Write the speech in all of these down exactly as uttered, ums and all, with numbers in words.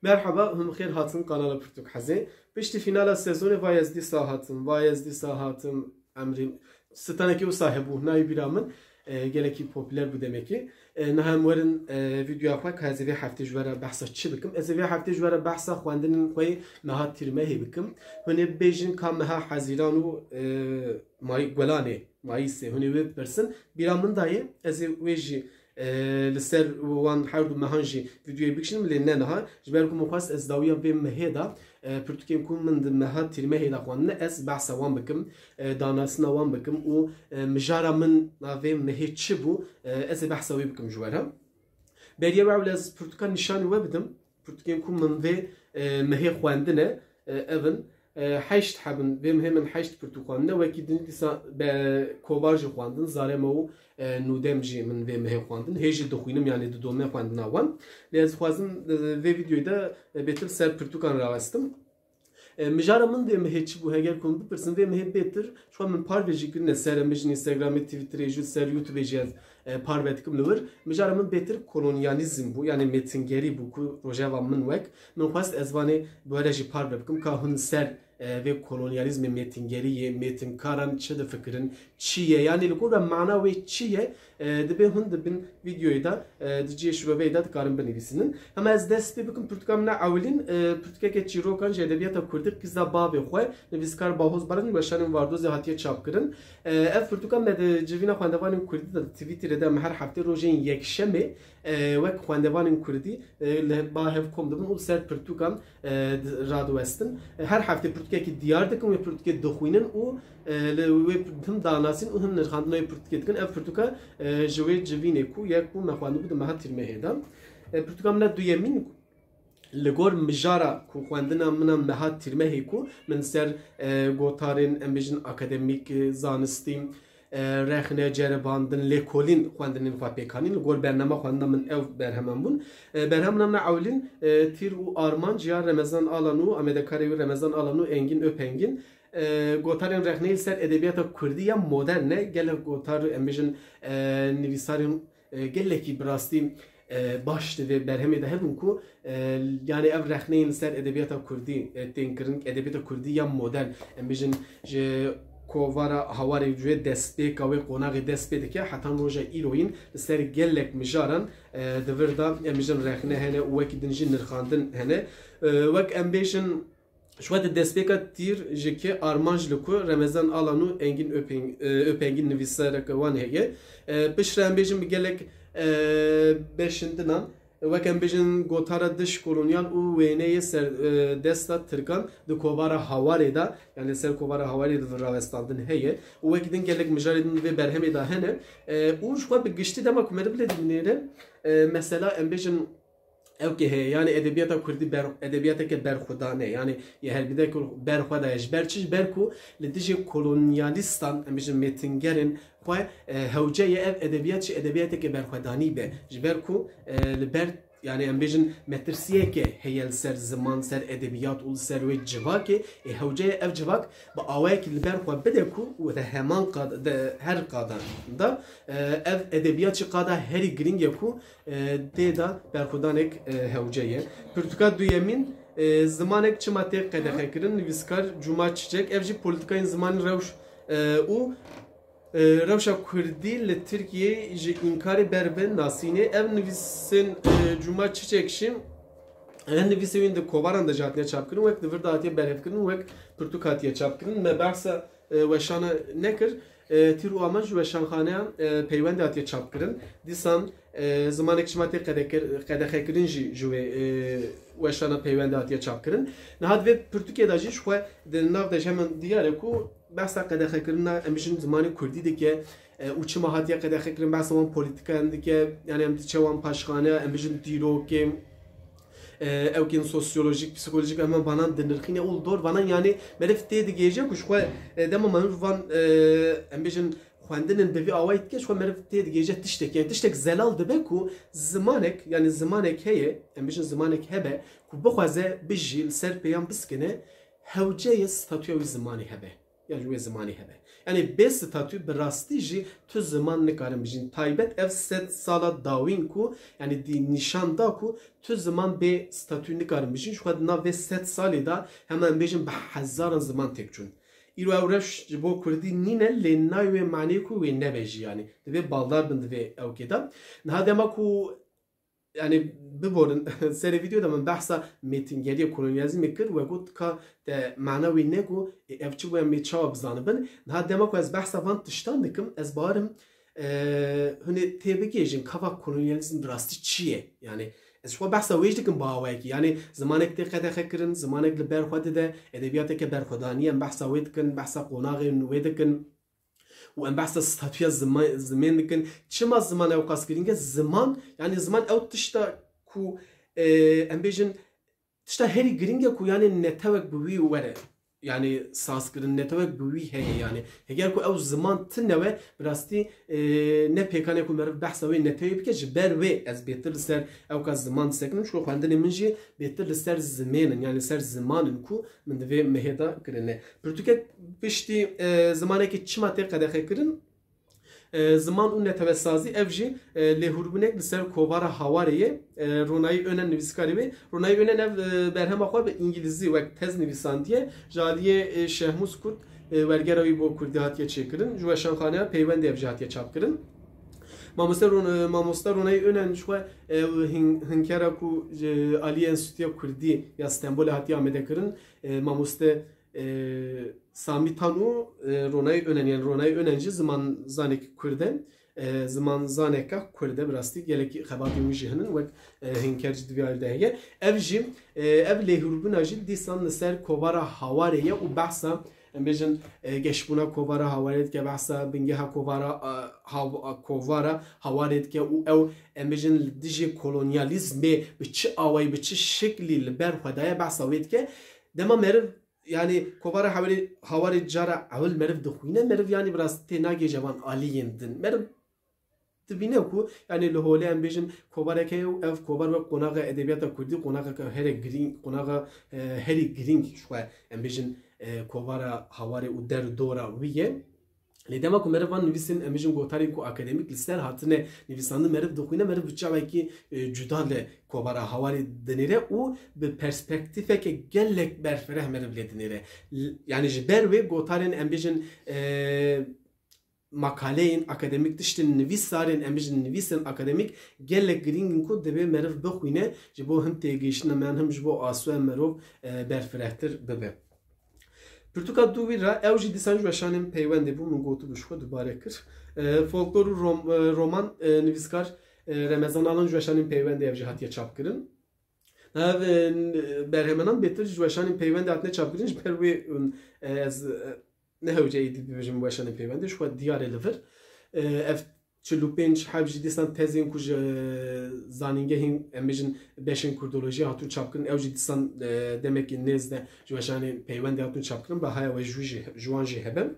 Merhaba, hûn bi xêr hatin kanala Pirtûk Hezê. Piştî fînala sezonê va ez dîsa hatim, va ez dîsa hatim, emrî sitanekî wisa hebû, nayê bîra min, e, gelekî popûler bû demekî. E, niha em werin, e, vîdeoya xwe, ka ez ê vê heftê ji we re behsa çi bikim? Ez ê vê heftê ji we re behsa xwendinên xwe yê meha tîrmehê bikim. Hûn ê bêjin ka meha Hezîran û, e, May-, Gulanê, Mayîsê, hûn ê wê bipirsin. Bîra min dayê, ez ê wê jî, e, li ser wan her du mehan jî vîdeoyê bikişînim, lê ne niha. Ji ber ku min xwest ez dawiya vê mehê de, e, pirtûkên ku min di meha tîrmehê de xwendine, ez behsa wan bikim, e, danasina wan bikim û, e, mijara min a vê mehê çi bû, e, ez ê behsa wê bikim ji we re. Beriya we ewle ez pirtûkan nîşanî we bidim. Pirtûkên ku min vê, e, mehê xwendine, e, ev in. E, heşt heb in. Vê mehê min heşt pirtûk xwendine. Wekî din dîsa be kovar jî xwendin. Zarema û, e, nûdem jî min vê mehê xwendin. Hê jî dixwînim, yanî didome xwendina wan. Lê ez dixwazim, e, vê vîdeoyê de, e, bêtir ser pirtûkan rawestim. E, mijara min vê mehê çi bû? Heger ku min bipirsin, vê mehê bêtir, ji xwe min parve jî kirine ser, em bêjin Instagramê, Twitterê jî, ser YouTubeê jî ez, e, parve dikim li wir. Mijara min bêtir kolonyalîzm bû, yanî mêtingerî bû ku rojeva min wek. Min xwest ez vanê bi we re jî parve bikim, ka hûn ser, e, vê kolonyalîzmê, mêtingeriyê, mêtinkaran çi difikirin, çi ye? Yanî li gor ve mana wê çi ye? E, dibê hûn di bin vîdeoyê de, e, di cihê şiroveyê de dikarin binivîsînin. Hema ez dest pê bikim, pirtûka min a ewilîn, e, pirtûkeke çîrokan ji edebiyata kurdî, Qîza Bavê Xwe, nivîskar Bahoz Baran, weşanên Wardozê hatiye çapkirin. E, ev pirtûka me di civîna xwendevanên kurdî de, di Twitterê de em her heftê rojên yekşemê, e, wek xwendevanên kurdî, e, li ba hev kom dibin û ser pirtûkan, e, di-, radiwestin. E, her heftê pirtûkekî diyar dikin, wê pirtûkê dixwînin û, e, li wê him danasîn û him nirxandina wê pirtûkê dikin. Ev pirtûka, e, ji wê civînê ku yek bû me xwendibû di meha tîrmehê de. E, pirtûka min a duyemîn li gor mijara ku xwendina min a meha tîrmehê ku min ser, e, gotarên, em bêjin, akademîk, e, zanistî, e, rexne, ceribandin, lêkolîn xwendinên xwe pêk anîn. Li gor bernama xwendina min ew berheman bûn. E, berhemana min a ewilîn, e, Tîr û Armanc ya Remezan Alan û amedekarê wî Remezan Alan û Engîn Öpengîn. E, gotarên rexneyê li ser edebiyata kurdî ya modern e. Gelek gotar, em bêjin, e, nivîsarên, e, gelekî bi rastî, e, baş di vê berhemê de hebûn ku, e, yanî ev rexneyên li ser edebiyata kurdî, e, tên kirin, edebiyata kurdî ya modern, em bêjin ji kovara Hawarê ji wê destpêka wê qonaxê dest pê dike, hetan roja îroyîn li ser gelek mijaran, e, di vir de, em bêjin, rexne hene û wekî din jî nirxandin hene. E, wek, em bêjin, ji xwe di destpêka Tîr ji kê Armanc li ku Remezan Alan û Engîn Öpeng-, e, Öpengîn nivîsareke wan heye. E, piştre, em bêjin, bi gelek, e, beşindinan, wek, em bêjin, gotara dij kolonyal û wêneyê ser, e, desta Tirkan di kovara Hawarê de, yanî ser kovara Hawarê de rawestandin heye û wekî din gelek mijarê din vê berhemê de hene, e, û ji xwe bi giştî dema ku meriv lê dimîne, e, mesela, em bêjin, ew kê heye, yanî edebiyata kurdî ber-, edebiyateke berxwedane, yanî yê her bîdek ber xwe daye. Ji ber çi? Ji ber ku li dijî kolonyalîstan, em bêjin mêtingerên xwe, e, hewce ye ev edebiyat jî edebiyateke berxwedanî be. Ji ber ku, e, li ber, yanî em bêjin metirsiyeke heye li ser ziman, ser edebiyat û li ser wê civakê, ê hewce ye ev civak bi awayekî li ber xwe bide ku û di heman qad-, di her qadan de, e, ev edebiyat jî qada herî girîng e ku, e, tê de berxwedanek, e, hewce ye. Pirtûka duyemîn, e, Zimanek çima tê qedexekirin, nivîskar Cuma Çiçek, ev jî polîtîkayên zimanî rewş, e, û, e, rewşa kurdî li Tirkiyeyê ji înkarê ber bi nasînê. Ev nivîsên, e, Cuma Çiçek jî, e, nivîsê wîn di kovaran de jî hatine çapkirin, wek di vir de hatiye berhevkirin, wek pirtûk hatiye çapkirin. Me behsa, e, weşana nekir. E, Tîr û Armanc ji weşanxaneya, e, Peywendê hatiye çapkirin. Dîsan, e, Zimanek çima tê qedekir-, qedexekirin jî ji wê, e, weşana Peywendê hatiye çapkirin. Niha di vê pirtûkê de jî ji xwe di nav de ji heman diyar e ku behsa qedexekirina, em bêjin, zimanê kurdî dike, e, û çima hatiye qedexekirin, behsa wan polîtîkayan dike, yanî em diçe wan paşxaneya, em bêjin, dîrokê, e, ewkên sosyolojîk, psîkolojîk, em banan dinirxîne û li dor vanan, yanî meriv tê digihêje ku ji xwe, e, dema meriv van, e, em bêjin, xwendinên bi vî awayî dike, ji xwe meriv tê digihêje tiştek, yanî tiştek zelal dibe ku zimanek, yanî zimanek heye, em bêjin zimanek hebe ku bixwaze bijî, li ser pêyan biskine, hewce ye statûya wî zimanî hebe. ya ji wê zimanê hebe. Yanî bê statû bi rastî jî tu ziman nikarin bijîn. Taybet ev sed sala dawîn ku, yanî dî nîşan da ku tu ziman bê statû nikarin bijîn. Ji xwe di nav vê sed salê de hema em bêjin bi hezaran ziman têk çûn. Îro ew rewş ji bo kurdî nîne, lê nayê wê manê ku wê nebe jî, yanî divê baldar bin divê ewkê de. Niha dema ku, yanî biborin, serê vîdeo de min behsa mêtingeriya kolonyalîzmê kir, we got ka te mana wê ne ku, e, ev çi bû, em ê çawa bizanibin? Niha dema ku ez behsa van tiştan dikim, ez bawerim, e, hûn ê tê bigihêjin ka va kolonyalîzm bi rastî çi ye? Yanî ez ji xwe behsa wê jî dikim bi awayekî. Yanî zimanek tê qedexe kirin, zimanek li ber xwe dide, edebiyateke berxwedanî em behsa wê dikin, behsa qonaxên wê dikin. Û em behsa statûya zima-, zimên dikin. Çima ziman ewqas girîng e? Ziman, yanî ziman ew tişta ku, e, em bêjin, tişta herî girîng e ku, yanî netewek bi wî were, yanî sazkirin, netewek bi wî heye, yanî heger ku ew ziman tune we, bi rastî, e, ne pêkan e ku meriv behsa wê netewê bike. Ji ber wê ez bêtir li ser ewka ziman disekinim, çunku xwendinê min jî bêtir li ser zimên in, yanî li ser ziman in ku min di vê mehê de kirine. Pirtûkek piştî, e, zimanekî çima tê qedexe kirin? E, ziman û netewesazî, ev jî, e, lêhûrbûnek li ser kovara Hawarê ye. E, Ronayî Önen nivîskarê wê. Ronayî Önen ev, e, berhema xwe bi îngilîzî wek tez nivîsandiye. Ji aliyê, e, Şehmûz Kurt, e, wergera wî bo kurdî hatiye çêkirin. Ji Weşanxaneya Peywendê ev jî hatiye çapkirin. Mamoste Ron-, e, Mamoste Ronayî Önen ji xwe, e, hin-, hinkera ku ji aliyê Enstitûya Kurdî ya Stenbolê hatiye amadekirin. E, mamoste, e, Samî Tan û, e, Ronayî Önen, yani Ronayî Önen jî zimanzanek kurd e. E, zimanzaneka kurd e, bi rastî gelekî xebatên wî jî hinin, wek, e, hinker jî di vî alî de heye. Ev jî, e, ev lêhûrbûna jî dîsan li ser kovara Hawarê ye û behsa, em bêjin, e, geşbûna kovara Hawarê dike, behsa bingeha kovara, e, Haw-, kovara Hawarê dike û ew, em bêjin, li dijî kolonyalîzmê bi çi awayî, bi çi şiklî li ber xwe daye, behsa wê dike. Dema meriv, yanî kovara Hawarê, Hawarê cara ewil meriv dixwîne, meriv yanî bi rastî tê nagihêje van aliyên din. Meriv dibîne ku, yanî li holê em bêjin kovarek heye û ev kovar wek qonaxa edebiyata kurdî, qonaxeke here girîng, qonaxa, e, herî girîng ji xwe em bêjin, e, kovara Hawarê û der û dora wî ye. Lê dema ku meriv van nivîsên, em bêjin gotarên ku akademîk li ser hatine nivîsandin meriv dixwîne, meriv bi çavekî, e, cuda li kovara Hawarê dinêre û bi perspektîfeke gelek berfireh meriv lê dinêre. L-, yanî ji ber wê gotarên, em bêjin, e, makaleyên akademîk, tiştên nivîsarên, em bêjin nivîsên akademîk gelek girîng in ku divê meriv bixwîne, ji bo him têgihiştina me yan him ji bo asuya mirov, e, berfirehtir bibe. Pirtûka dû wî re, ew jî dîsan ji weşanên peywendê bû, min gotibû ji xwe dubare kir. E, folklor û rom-, e, roman, e, nivîskar, e, Remezan Alan ji weşanên peywendê ev jî hatiye çapkirin. Ev, e, berhemenan bêtir ji weşanên peywendê hatine çapkirin, ji ber wê, e, ez, e, ne hewce êdî bibêjim weşanên peywendê, ji xwe diyar e li vir. E, ev çil û pênc heb jî dîsan tezên ku ji, e, zanîngehên, em bêjin, beşên kurdolojiyê hatûn çapkirin, ew jî dîsan, e, demekî nêz de ji weşanên peywendê hatûn çapkirin, bahaya we ji wî jî, ji wan jî hebe.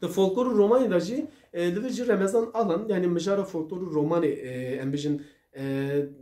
Di folklor û romanê de jî, e, li vir jî Remezan Alan, yanî mijara folklor û romanê, e, em bêjin, e,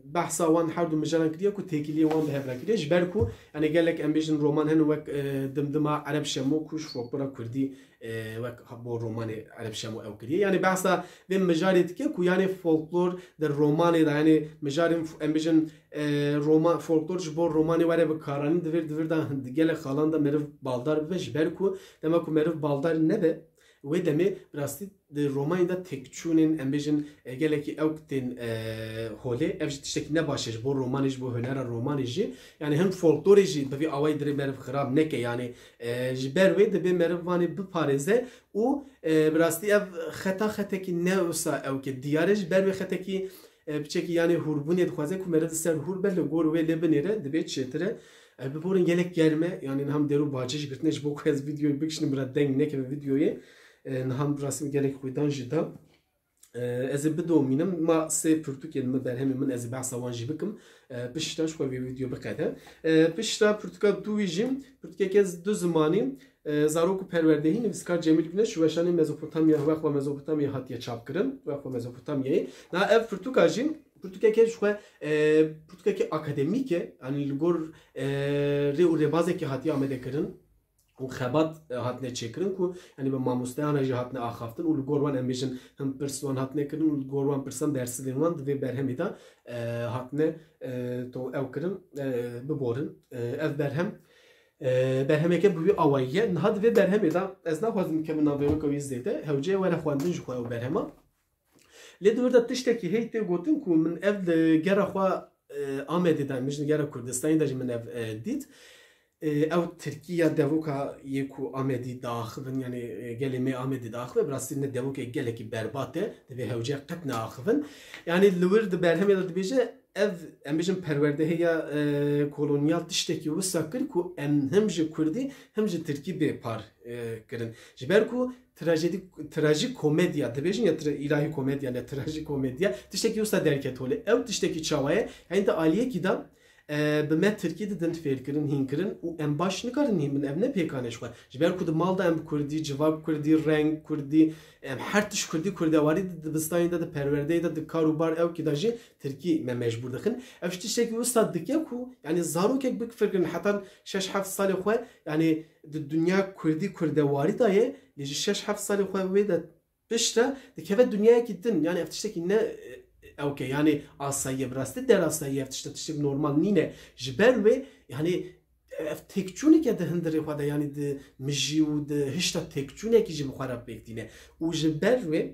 behsa wan her du mijaran kiriye ku têkiliyên wan bi hev re kiriye. Ji ber ku, yanî gelek, em bêjin, roman hene wek, e, Dimdima Ereb Şemo ku ji folklora kurdî, e, wek ha-, bo romanê Ereb Şemo ew kiriye. Yanî behsa vê mijarê dike ku yanî folklor di romanê de, yanî mijarên f-, em bêjin, e, roman, folklor ji bo romanê were bikaranîn, di vir, di vir de gelek xalan de meriv baldar bibe, ji ber ku dema ku meriv baldar nebe, wê demê bi rastî di romanê de têkçûnên, em bêjin, e, gelekî ewk tên, e, holê. Ev jî tiştekî ne baş e ji bo romanê, ji bo hunera romanê jî. Yanî hin folklorê jî bi vî awayî dirê meriv xirab neke. Yanî, e, ji ber wê dibê meriv vanê biparêze û, e, bi rastî ev xeta xetekî ne wisa ewkê diyar e. Ji ber wê xetekî, e, piçekî yanî hûrbûnê dixwaze ku meriv li ser hûr be, li gor wê lê binêre, dibê çêtir e. E, biborin gelek germ e, yanî niha min dêrû bacê jî girtine ji bo ku ez vîdeoyê bikişînim, bira deng nekeve vîdeoyê. E, niha min bi rastî min gelek xwîdan jî da. E, ez ê bidomînim, ma sê pirtûkên min, berhemên min, ez ê behsa wan jî bikim. E, pişta ji xwe vê vîdeo biqede. E, pişta pirtûka dû wî jî, pirtûkeke du zimanî, e, Zarok û Perwerdehî, nivîskar Cemîl Güneş, ji weşanê Mezopotamya, Wexwa Mezopotamya hatiye çapkirin, Wexwa Mezopotamyayê. Na ev pirtûka jî, pirtûkeke ji xwe, e, pirtûkeke akademîk e, yanî li gor, e, rê û rêbazekê hatiye amadekirin. û xebat, e, hatine çêkirin ku, yanî bi mamosteyan re jî hatine axaftin û li gor wan em bêjin him pirs wan hatine kirin û li gor wan pirsan bersivên wan di vê berhemê de, e, hatine, e, to ew kirin, e, biborin. E, ev berhem, e, berhemeke bi wî awayî ye. Niha di vê berhemê de ez naxwazim kevim navberoka wî zêde, hewce ye were xwendin ji xwe ew berhema. Lê di wir de tiştekî heyî tê gotin ku min ev li gera xwe, e, Amedê de, min ji gera Kurdistanê de jî min ev, e, dît. E, ew tirkî ya devoka yê ku Amedî diaxivin, yanî, e, gelê me Amedî diaxive, bi rastî ne devokê gelekî berbat e, divê hewce qet neaxivin. Yanî li wir di berhemê de dibêje, ev, em bêjin perwerdehiya, e, kolonyal tiştekî wisa kir ku em him ji kurdî, him ji tirkî bê par, e, kirin. Ji ber ku trajedi-, trajikomedya dibêjin ya tra-, îlahî komedya ne trajikomedya, tiştekî wisa derket holê. Ew tiştekî çawa ye? Yanî di aliyekî de, e, bi me tirkî didin fêrkirin, hînkirin û em baş nikarin hîn bin. Ev ne pêkan e ji xwe. Ji ber ku di mal de em bi kurdî, civak kurdî, reng kurdî, em her tişt kurdî, kurdewarî di dibistanê de, di perwerdeyê de, di kar û bar ewkî de jî tirkî me mecbûr dixin. Ev ji tiştekî wisa dike ku, yanî zarokek bik fêrkirin, heta şeş heft salê xwe, yanî di dinya kurdî, kurdewarî de ye, lê ji şeş heft salê xwe wê de piştre dikeve dinyayekî din. Yanî ev tiştekî ne, e, ewke, yanî asayî ye, bi rastî derasayî ye, ev tişte tiştek normal nîne. Ji ber wê, yanî ev têkçûneke di hundirê xwe de, yanî di mijî û di hişta têkçûnekî jî bi xwe re pêk tîne. Û ji ber wê,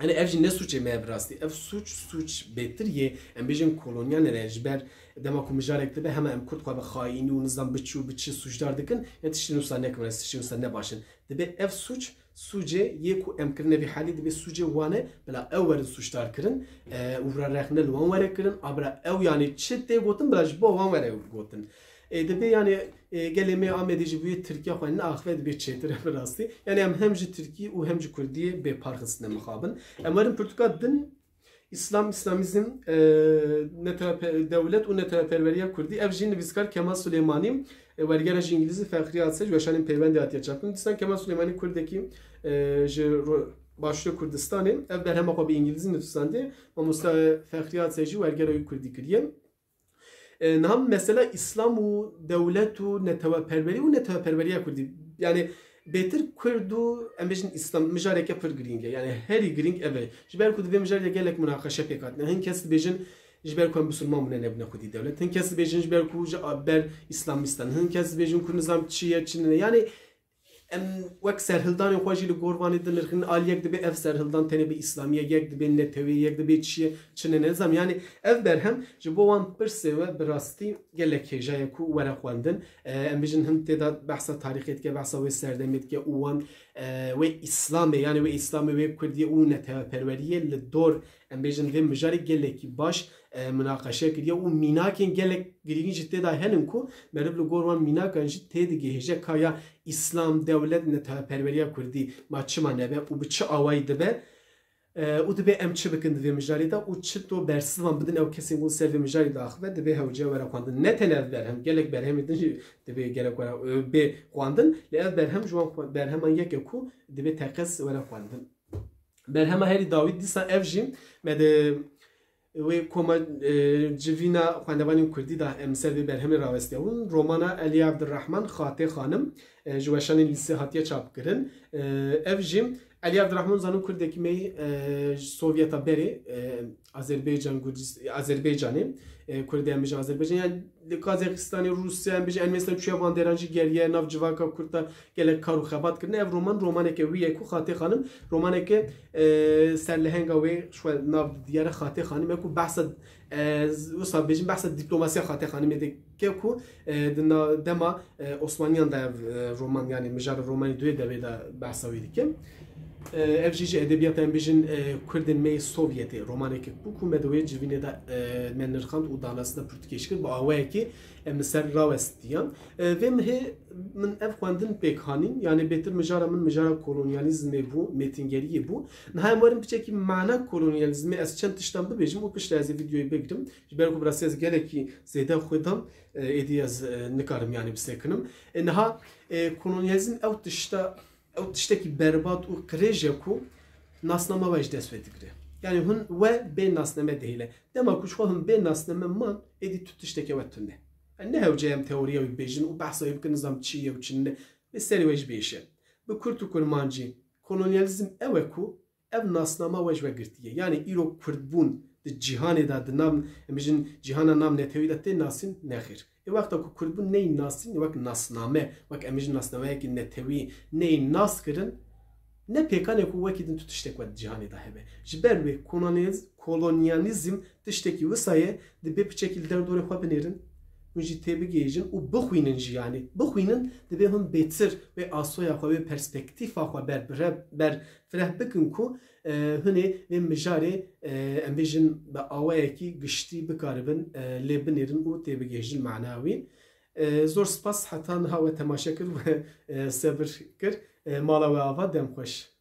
yanî ev jî ne sûcê me ye bi rastî. Ev sûc, sûc bêtir yê, em bêjin kolonyal e. Ji ber dema ku mijarek dibe, hema em kurd xwe bi xayînî û nizam bi çi û bi çi sûcdar dikin, ya tiştên wisa nekin, tiştên wisa ne baş in. Dibê ev sûc, sûcê yê ku em kirine vî halî, dibê sûcê wan e, bila ew werin sûcdar kirin, e, û bila rexne li wan were kirin, a bila ew, yanî çi tê gotin, bila ji bo wan were gotin. E, dibê, yanî, e, gelê me Amedê jî bi wê tirkiya xwe neaxive, dibê çêtir e bi rastî. Yanî em hem ji tirkî û hem ji kurdiyê bê par xistine mixabin. Em werin pirtûka din, Îslam, Îslamîzm, e, netewepe-, dewlet û neteweperweriya kurdî. Ev jî nivîskar Kemal Sulêmanî, e, wergera ji îngilîzî Fexrî Atsay ji weşanên peywendê hatiye çapkirin. Dîsan Kemal Sulêmanî kurdekî, e, ji ro-, başûrê Kurdistanê. Ev berhema xwe bi îngilîzî nivîsandê. Mamoste Fexrî Atsay jî wergera wî kurdî kiriye. E, niha mesela Îslam û dewlet û neteweperwerî û neteweperweriya kurdî. Yanî bêtir kurd û em bêjin Îslam mijareke pir girîng e. Yanî herî girîng ev e. Ji ber ku di vê mijarê de gelek munaqeşe pêk hatine. Hin kes dibêjin ji ber ku em bisilman bûne nebûne xwedî dewlet. Hin kes dibêjin ji ber ku ji a-, ber Îslamîstan. Hin kes dibêjin ku nizam çi ye, çi nine. Yanî em wek serhildanên xwe jî li gor vanê dinirxin. Aliyek dibê ev serhildan tenê bi Îslamiyê, yek dibê netewê, yek dibê çi ye, çi ne, nizam. Yanî ev berhem ji bo wan pirsê we bi rastî gelek hêja ye ku were xwendin. E, em bêjin hin tê de behsa tarîxê dike, behsa wê serdemê dike û wan, e, wê Îslamê, yanî wê Îslamê, wê Kurdiyê û neteweperweriyê li dor, em bêjin, vê mijarê gelekî baş, e, munaqeşe kiriye û mînakên gelek girîng jî tê de henin ku meriv li gor wan mînakan jî têdigihêje ka ya Îslam, dewlet, neteweperweriya Kurdî ma çima nebe û bi çi awayî dibe? E, û dibê em çi bikin di vê mijarê de û çi to bersivan bidin ew kesên ku ser vê mijarê diaxive, dibê hewce were xwendin. Ne tenê ev berhem, gelek berhemê din jî dibê gerek were, e, bê xwendin. Lê ev berhem ji wan xwe-, berheman yek e ku dibê teqez were xwendin. Berhema herî dawî dîsa ev jî me di wê koma, e, civîna xwendevanên kurdî de em ser vê berhemê rawestiyabûn. Romana Elî Evdirrehman Xatê Xanim, e, ji weşanên lîsê hatiye çapkirin. E, ev jî Elî Evdirrehman zanin kurdekî me yî, e, ji Sovyeta berê, e, Azerbaycan, Gurcist-, Azerbaycanê, e, kurdê em bêjin Azerbaycan, yani li Kazaxistanê, Rûsya, em bêjin Ermenistan çûye van deran jî geriye, nav civaka kurd de gelek kar û xebat kirine. Ev roman, romaneke wî ye ku Xatê Xanim, romaneke, e, serlehenga wê ji xwe nav diyare Xatê Xanim e ku behsa, e, wisa bêjin, behsa diplomasiya Xatê Xanimê dike ku, e, di na-, dema, e, Osmaniyan de ev, e, roman, yani mijara romanî duyê devê de behsa wî dike. E, ev jî ji edebiyata em bêjin, e, Kurdên me yê Sovyetê romaneke bû ku me di wê civînê de, e, me nirxand û danastina pirtûkê jî kir. Bi awayekî em li ser rawestiyan. E, vê mihê min ev xwendin pêk hanîn, yani bêtir mijara min mijara kolonyalîzmê bû, mêtingeriyê bû. Niha em werin piçekî mana kolonyalîzmê, ez çend tiştan bibêjim û piştre ez ê vîdeoyê bigirim. Ji ber ku bi rastî ez gelekî zêde xwe dam, e, êdî ez, e, nikarim yani bisekinim. E, niha, e, kolonyalîzm ew tişta, ew tiştekî berbat û qirêj e ku nasnama we ji dest vedigire. Yani hûn we bê nasname dihêle. Dema ku ji xwe hûn bê nasname man, êdî tu tişteke we tune. Yani ne hewce em teoriya wî bêjin û behsa wî bikin, nizam çi ye û çi ne. Bi serê we jî bêje. Bi kurd û kurmancî, kolonyalîzm ew e ku ev nasnama we ji we girtiye. Yanî îro kurdbûn di cîhanê de, di nav, em bijin cîhana nav netewî de tê nasîn, nexêr. Ê wexta ku kurdbûn neyên nasîn, wek nasname, wek em bijin nasnameyekî netewî neyên nas kirin, ne pêkan e ku wekî din tu tiştek we di cîhanê de hebe. Ji ber wê kolonyaliz-, kolonyalîzm tiştekî wisa ye, dibê piçekî li derdorê xwe binêrin, hûn jî têbigihêjin û bixwînin jî, yanî bixwînin, dibê hûn bêtir wê asoya xwe, wê perspektîfa xwe ber, bire-, ber fireh bikin ku, e, hûn ê vê mijarê, e, em bêjin bi awayekî giştî bikaribin, e, lê binêrin û têbigihêjin mana wî. E, zor spas heta niha we temaşe kir, we, e, sebir kir. E, mala we ava, dem xweş.